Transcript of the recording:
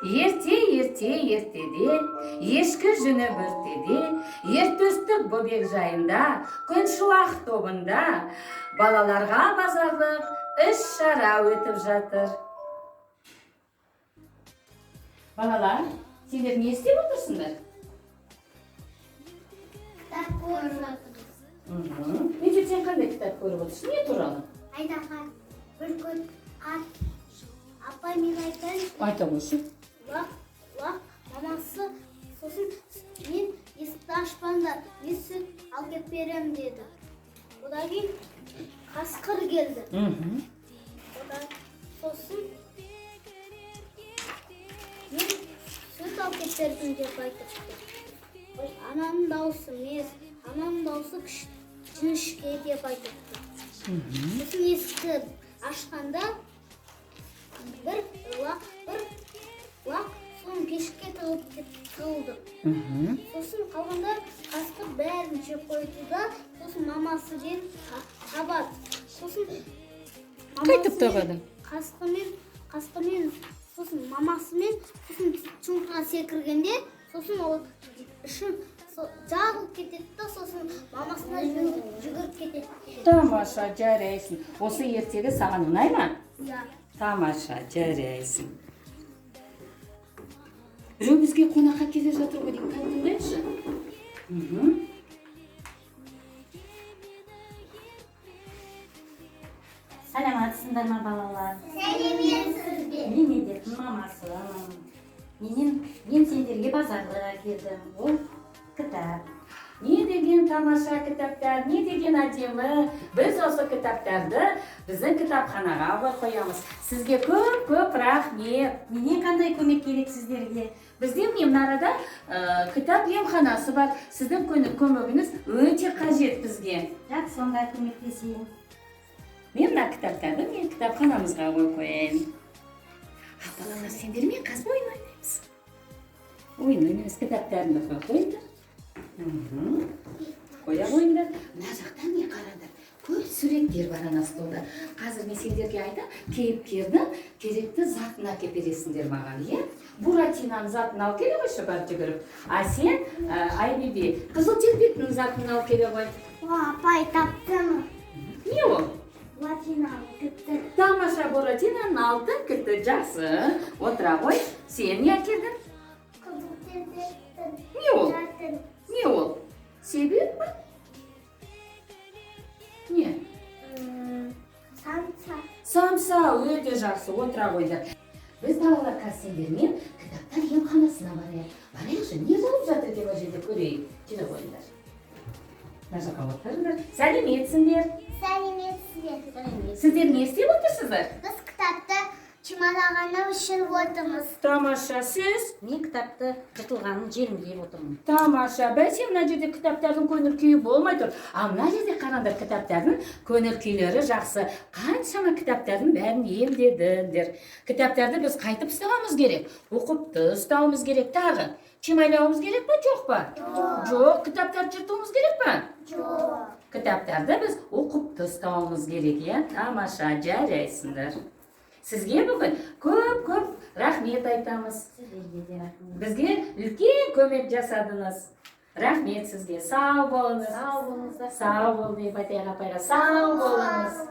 Ерте, ерте, ертеде, ешкі жүні бөртеде, ертөстік бөбекжайында, күншуақ тобында балаларға базарлық іс-шара өтіп жатыр. Балалар, сендер не істеп отырсыңдар? Кітап көріп жатырмыз. Медет, сен қандай кітап көріп отырсың? Не туралы? Айдаһар, бүркіт, ат. Апай, мен айтайын. Айта қойшы. Лақ, лақ, мамасы сосын мен есікті ашпаңдар, мен сүт алып келіп беремін деді. Одан кейін қасқыр келді. Одан сосын мен сүт алып келіп бердім деп айтыпты. Ананың дауысы емес, ананың дауысы жіңішке деп айтыпты. Сосын есікті ашқанда бір лақ, бір лақ соның пешке тығылып тығылды. Сосын қалғандар қасқыр бәрін жеп қойды да, сосын мамасы келіп табады. Сосын Қайтып мамасымен- табады? Қасқырмен, сосын мамасымен, сосын шұңқырға секіргенде, сосын ол іші жарылып кетеді да, сосын мамасына жүгіріп кетеді. Тамаша, жарайсың. Осы ертегі саған ұнай ма? Иә. Тамаша, жарайсың. Біреу бізге қонаққа келе жатыр ғой деймін, кәне тыңдайықшы. Саламатсыңдар ма, балалар? Сәлеметсіз бе? Мен Медеттің мамасымын. Мен сендерге базарлық әкелдім. Ол кітап. Не деген тамаша кітаптар, не деген әдемі. Біз осы кітаптарды біздің кітапханаға алып қоямыз. Сізге көп-көп рахмет. Менен қандай көмек керек сіздерге? Бізде міне мына арада кітап емханасы бар. Сіздің көмегіңіз өте қажет бізге. Жақсы, онда көмектесейін. Мен мына кітаптарды мен кітапханамызға қойып қояйын. Ал балалар, сендермен қазір ойын ойнаймыз. Ойын ойнаймыз, кітаптарыңды қойып қойыңдар. Қоя қойыңдар. Мына жақта не қараңдар? Көп суреттер бар ана столда. Қазір мен сендерге айтамын, кейіпкердің керекті затын әкеліп бересіңдер маған, иә? Буратиноның затын алып келе қойшы, бар жүгіріп. А сен, Айбиби, қызыл телпектің затын алып келе қой. О, апай, таптым. Не ол? Буратиноның кілті. Тамаша, Буратиноның алтын кілті, жақсы. Отыра ғой. Сен не әкелдің? Қызыл телпектің Не ол? затын. Не ол? Себеп па? Не? Самса. Самса, өте жақсы, отыра қойды. Біз, балалар, қазір сендермен кітаптар емханасына барайық. Барайықшы, не болып жатыр екен ол жерде көрейік. Жүре қойыңдар. Мына жаққа отырыңдар. Сәлеметсіңдер. Сәлеметсіздер. Сіздер не істеп отырсыздар? Біз кітапты чемоданға өшіріп отырмыз. Тамаша, сіз? Мен кітапты жыртылғанын желімдеп отырмын. Тамаша, бәсе мына жерде кітаптардың көңіл күйі болмай тұр. А мына жерде қараңдар, кітаптардың көңіл күйлері жақсы. Қаншама кітаптардың бәрін емдедіңдер. Кітаптарды біз қайтып ұстауымыз керек. Ұқыпты ұстауымыз керек тағы. Чимайлауымыз керек па, жоқ па? Жоқ, кітаптарды жыртуымыз керек па? Жоқ. Кітаптарды біз ұқыпты ұстауымыз керек, иә? Тамаша, жарайсыңдар. Сізге бүгін көп-көп рахмет айтамыз. Сіздерге де рахмет. Бізге үлкен көмек жасадыңыз. Рахмет сізге. Сау болыңыз. Сау болыңыздар. Сау бол деп айтайық апайға. Сау болыңыз.